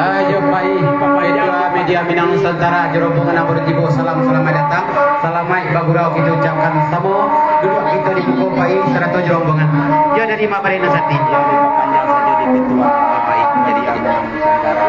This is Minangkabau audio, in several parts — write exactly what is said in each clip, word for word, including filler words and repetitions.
Ayo, pai, pai, Ketua Media Minang Nusantara, jo rombongan nan baru tibo, salam salamaik datang. Salamaik bagurau kito ucapkan samo. Duduak kito di muko pai sarato jo rombongan. Yo, dari Mak Bareh Nasati. Yo, dipapanjang sajo di Ketua Pai, jadi Minang Nusantara.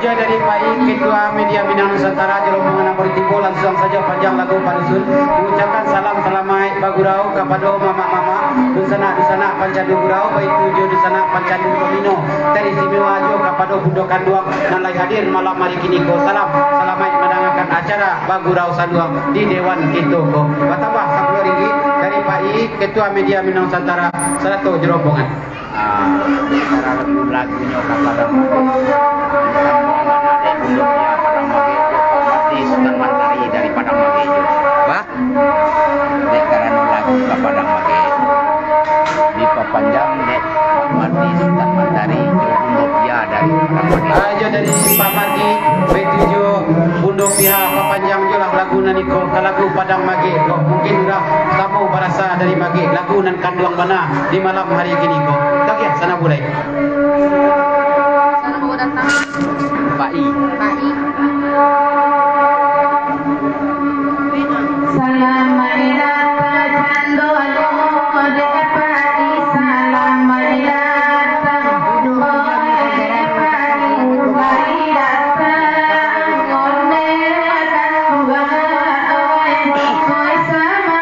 Yo, dari Pai, Ketua Media Minang Nusantara jo rombongan nan baru tibo, lansuang sajo panjang lagu padusun. Mangucapkan salam salamaik bagurau kapado mamak-mamak, dunsanak-dunsanak pancandu gurau, baitu jo dunsanak pancandu domino, taristimewa jo kapado bundo kanduang nan lai hadir malam hari kiniko. Salam salamaik mandangakan acara bagurau saluang di dewan kito ko. Batambah sapuluah ringgit dari Pai, Ketua Media Minang Nusantara, sarato jo rombongan. Ah, dek karano lagunyo ka Padang Magek. Bukan buang anak dek bundo pia Padang Magek, Bapak Mardi Sutan Mantari dari Padang Magek jo. Bah? Dek karano lagu ka Padang Magek. Dipapanjang dek Pak Mardi Sutan Mantari jo bundo pia dari Padang Magek. Ajo dari Pak Mardi, baitu jo bundo pia, papanjang jo lah lagu nan iko ka lagu Padang Magek ko. Mungkin urang samo barasa dari Magek, lagu nan kanduang bana di malam hari kini ko. Tagiah sana bulai. Selamat datang. Pai. Pai. Salamaik datang, cando dek Pai. Salamaik datang, oi Pai. Pai datang, ondeh datang, oi, oi, sama.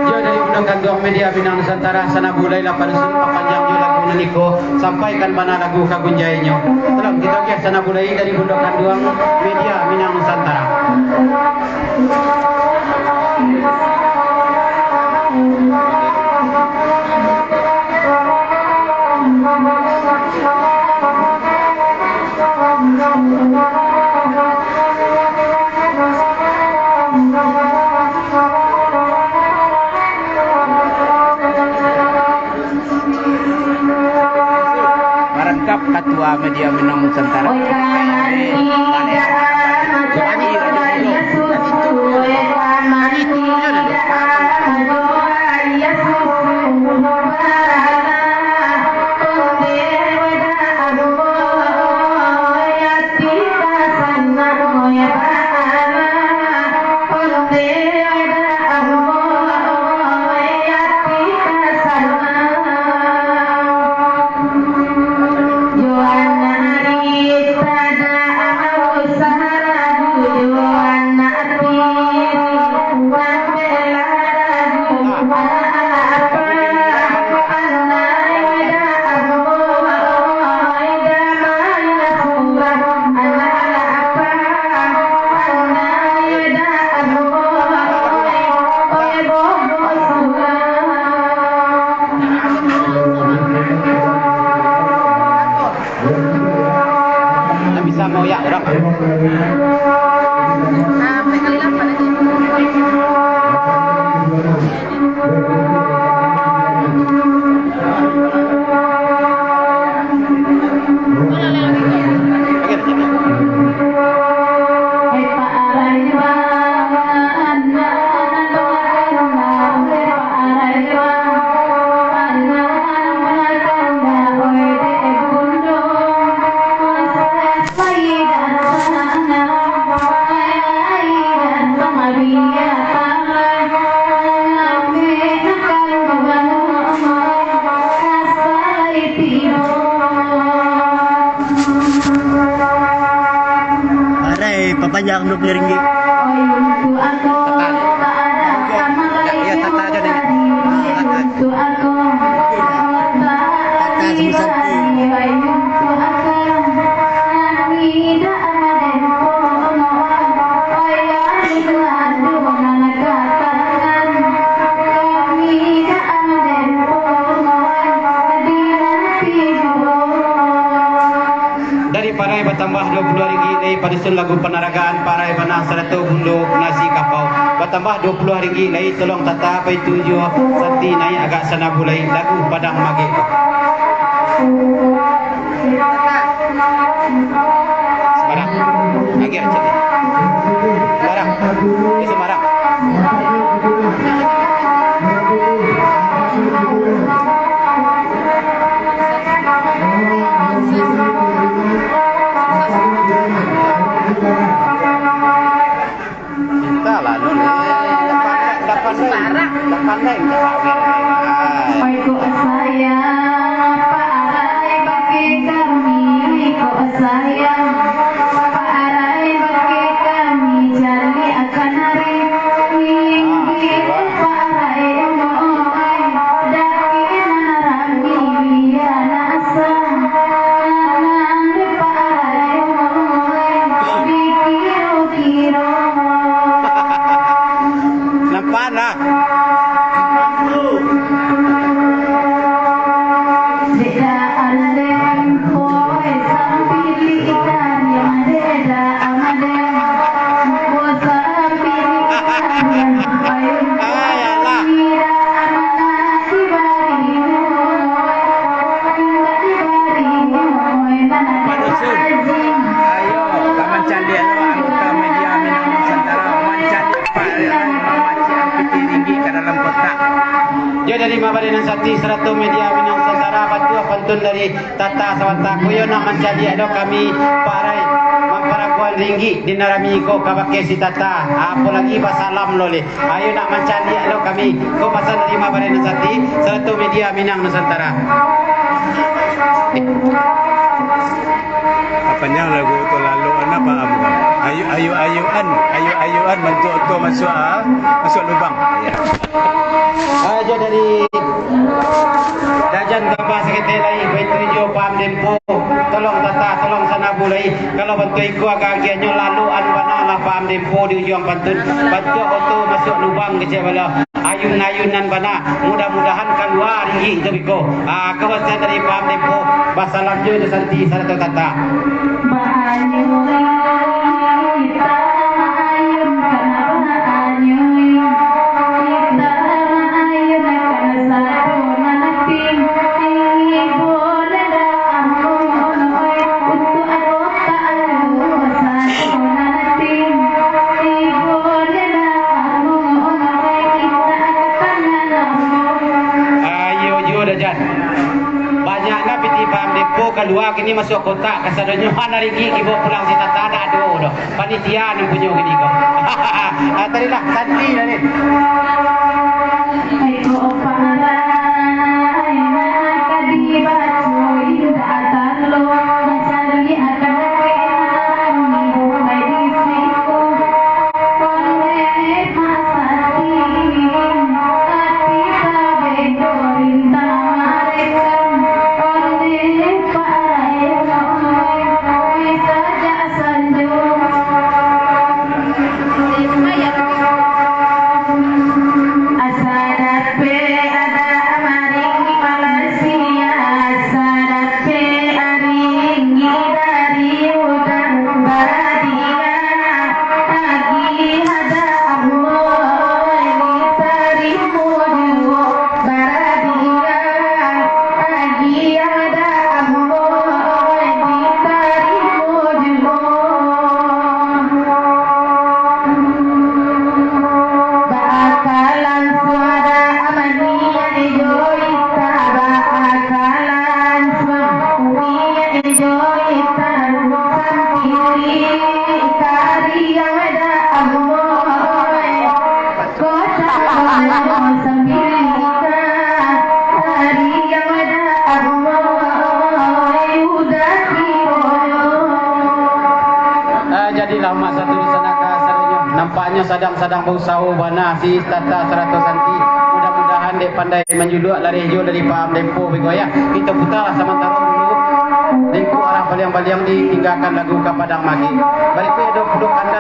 Yo, dari bundo kanduang Media Minang Nusantara, sana bulai lah padusun, papanjang jo lagu nan iko, sampaikan bana lagu ka gunjainyo. Salam kito ka sana bulai dari bundo kanduang Media Minang Nusantara. Marangkap Katua Media Minang Nusantara. Dua puluh ringgit. Tata. Ya, ya, tata aja deh. Ah, tata. Tata sama santai. Dari Parai batambah dua puluah ringgit, dari Padusun Lagu Panaragaan, Parai Banah, sarato Bundo Nasi Kapau. Batambah dua puluah ringgit lai, tolong tata, baitu juo Santi naiak agak sanabu lai, lagu Padang Magek. Sembarang. Agiah cek. Sembarang. Di sembarang. Entahlah, Nun. Dah pandai, dah pandai, dah pandai. Oi, kok sayang, Pak Arai bagi kami, kok sayang, Pak Arai bagi kami, cari akan hari. Pak Arai, oi, daki nan rami, anak asam, anak Pak Arai, oi, dikiro-kiro. Nampak nah. Ay, alah. Pak Dusun, ayo, ka mancaliak lo anggota media Minang Nusantara, mancaliak Pak Rai mamacikan pitih ringgit ka dalam kotak. Jo dari Mabareh Nan Sati, sarato media Minang Nusantara, bantuak pantun dari Tata sabanta, ko yo nak mancaliak lo kami, Pak Rai, mamparaguan ringgit di nan rami ko ka bakeh si Tata, apo lai basalam lo leh. Ayo nak mancaliak lo kami, ko pasan dari Mabareh Nan Sati, sarato media Minang Nusantara. Apanyo lagu tu lalu, anak paham kan? Ayu, ayu, ayuan, ayu, ayuan, bantuak tu masuak, ah, masuak lubang. Ya. Aja dari Dajan tambah saketek lai, baitu juo Pak Amdempo. Tolong Tata, tolong sanabu lai. Kalau bantuak iko agak agiahnyo lalu anu bana lah Pak Amdempo di ujuang pantun. Bantuak oto masuak lubang kecek bala. Ayun-ayun nan bana. Mudah-mudahan kalua ringgik tu biko. Ah, kawasan dari Pak Amdempo. Basalam jo Santi sarato Tata. Ayo juo dah, Jan. Banyak nah pitih Pak Amdempo kalua kini masuak kotak, kasadonyo hana ringgik dibaok pulang si Tata, ndak ado doh. Panitia nan punyo kini ko. Ah, tadi lah, Santi tadi. sadang-sadang bausaho bana si Tata sarato Santi. Mudah-mudahan dek pandai manjuluak, lareh jo dari paham tempo bego ya. Kita putarlah samantaro dulu. Lingkup arah baliang-baliang ditinggakan lagu ka padang magi. Barikuik ado Pulo Kanda.